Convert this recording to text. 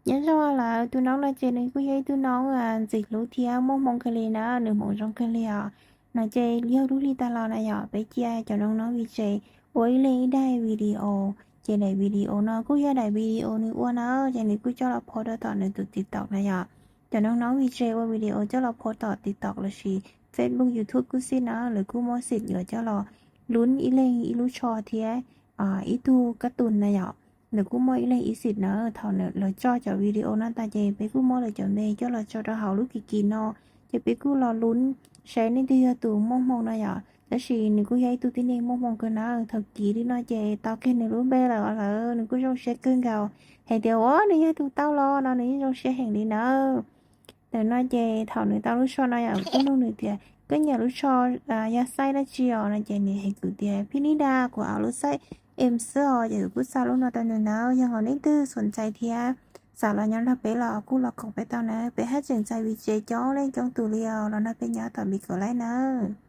Nyob zoo lawm, tus noov no ces nws kuj yog ib tug noov ntxim hlub thiab muaj hmoo kawg li na, nws hmoov zoo kawg li os. No ces yog lub hli tag los na yom, peb cia cov noov noov Vijay ua ib leeg ib daim video. Ces daim video no kuj yog daim video nws ua na, ces nws kuj coj los post rau tom nws tus TikTok na yom. Cov noov noov Vijay ua video coj los post tom TikTok lossis Facebook, YouTube kuj xij na, lawv kuj muaj xim yuav coj los lub ib leeg ib lub tsho thiab ib tug kab tus na yom. Lawv kuj muaj ib leeg ib xim na, thaum lawv tso cov video no tas ces peb kuj muab lawv cov npe coj los tso rau hauv lub Kiki no, ces peb kuj los lub saib leej twg yog tus muaj hmoo no yom. Tab sis nws kuj yog ib tug tib neeg muaj hmoo kawg na, thaum kiv li no ces tau kiag nws lub npe lawm os lawm, nws kuj zoo siab kawg nkaus, hais tias ua nws yog tus tau los no nws yeej zoo siab heev li na. Ntawm no ces thaum nws tau lub tsho no yom, kuj nug nws tias koj nyiam lub tsho yog xaiv dab tsi os no ces nws hais kuv tias Pinida, kuv au lub xaiv M xwb os, ces kuv kuj xa lub no rau nws na. Yog hais nej twg xom ntxais thiab xav los nyob nrog peb los kuj los koom peb tau na, peb haj tseem ntxais Vijay coob leej coob tus li os, los nrog peb nyob tom Vijay Live nawb.